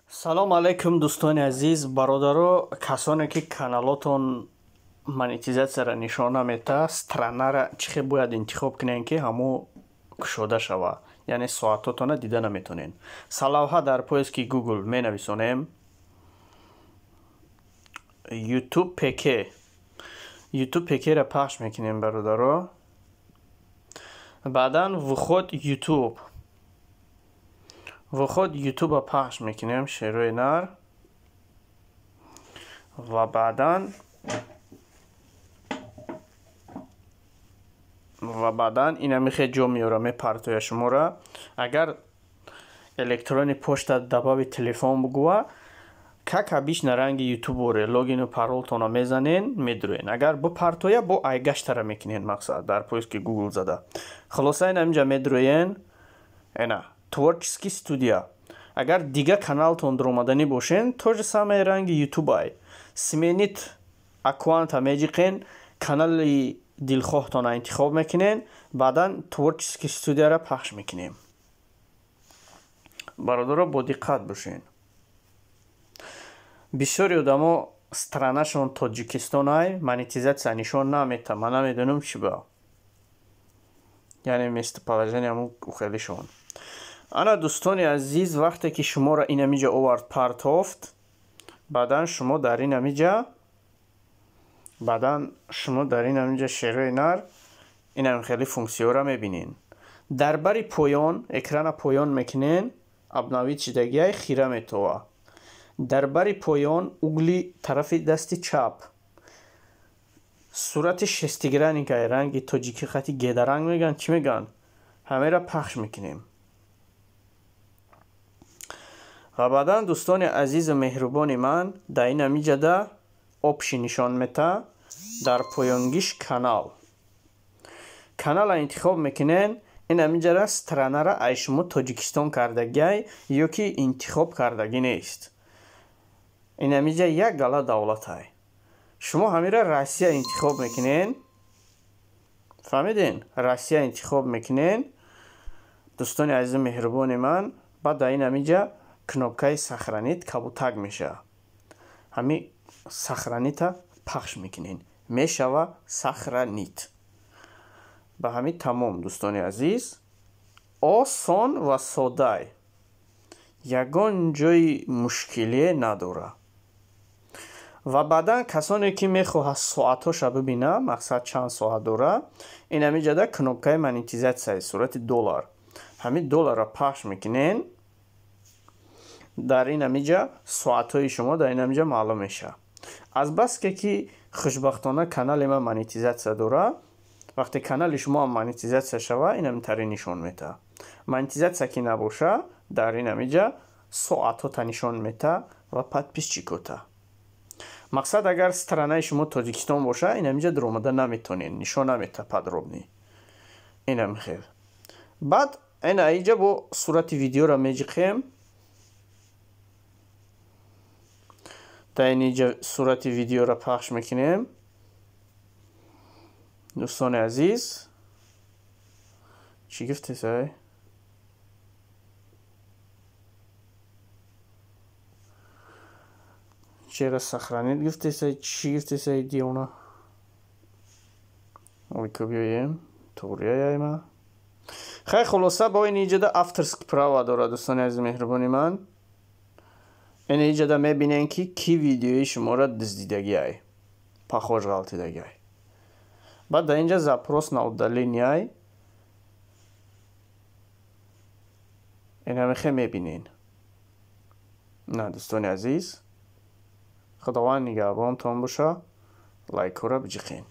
Салом алейкум, дӯстони азиз, бародаро, касоне ки каналотон монетизатсияра нишон намета, странара чӣ хел бояд интихоб кунем, ки ҳамо кушода шава, яъне соатотона дида наметонем. Салавҳа дар поиски Google менависонем YouTube PK. YouTube PK-ра пахш мекунем, бародаро. Баъдан вход YouTube. Вход YouTube-а пахш мекунем, шерои нар. Ва баъдан ина михе ҷо меёра, мепартоя шумора. Агар электронный почта добавить телефон бугӯва, как обычно ранги ютуборе логину паролтона мезанен, медурен. Агар бипартоя, бо айгаштара мекунен, мақсад дар поиски Google зада. Хулоса, ина инҷа медуроен, ина творческий студия. Агар дига каналтон дуромаданӣ бошен, то же самое ранги ютубай. Сменить аккаунта меҷиқен, канали дилхоҳтона интихоб мекунен, баъдан творческий студияра пахш мекунем. Бародаро, бо диққат бошен. Бисёри одамо странашон Тоҷикистон ай, монетизатсия нишон намета. Ман намедонам чӣ ба. Яъне местоположение ҳамун хелишон. Ана, дӯстони азиз, вақте ки шуморо ин амиҷа овард, партофт, баъдан шумо дар ин амиҷа, шерои нар, инам хеле функсияҳоро мебинен. Дар бари поён экрана поён мекунен, обновить шидагиай хира метова. Дар бари поён угли тарафи дасти чап сурати шестигранникай, ранги тоҷикӣ хати гедаранг мегӯянд, чӣ мегӯянд, ҳамеро пахш мекунем. Ва баъдан, дӯстони азизу меҳрубони ман, дар ин амиҷада общий нишон мета, дар поёнгиш канал. Канала интихоб мекунен, ин амиҷара странара ай шумо Тоҷикистон кардагиай ё ки интихоб кардагӣ нест. Ин амиҷа як гала давлатай. Шумо ҳамира Россия интихоб мекунен. Фаҳмиден? Россия интихоб мекунен. Дӯстони азизу меҳрубони ман, баъд дар ин амиҷа кнопкаи сохранить кабутак мешава. Ҳами сохранить-а пахш мекунен. Мешава сохранить. Ба ҳамин тамом, дӯстони азиз. Осон ва содай. Ягон ҷои мушкилие надора. Ва баъдан касоне ки мехоҳад соатҳоша бибина, мақсад чанд соат дора, ин ҳамиҷада кнопкаи монетизатсияи сурати доллар. Ҳамин долларро пахш мекунен, дар ин ҳамиҷа соатҳои шумо дар ин ҳамиҷа маълум мешавад. Азбаске ки хушбахтона канали ман монетизатсия дора, вақте канали шумо ҳам монетизатсия шава, ин ҳамин нишон метаҳад. Монетизатсия ки набоша, дар ин ҳамиҷа соатҳота нишон метаҳад ва подписчикота. Мақсад, агар странаи шумо Тоҷикистон боша, ин ҳамиҷа дуромада наметонед, нишон наметаҳад подробный. Ин ҳамин хел. Баъд ин аиҷа бо сурати видеоро меҷиқем. Дар ин иҷа сурати видеоро пахш мекунем. Дӯстони азиз, чӣ гуфтесай? Чера сохранить гуфтесай, чӣ гуфтесай, диёна? Ойко биёем, туғрияйма. Хай, хулоса, бо ин иҷада авторский права дорад, дӯстони азизи меҳрубони ман. Ин иҷада мебинем, ки ки видеои шуморо дуздидагиай, похож ғалтидагиай. Баъд дар инҷа запрос на удаление, ин ҳамихе мебинен. На, дӯстони азиз, Худованд нигаҳбонтон боша, лайкҳоро биҷиқен.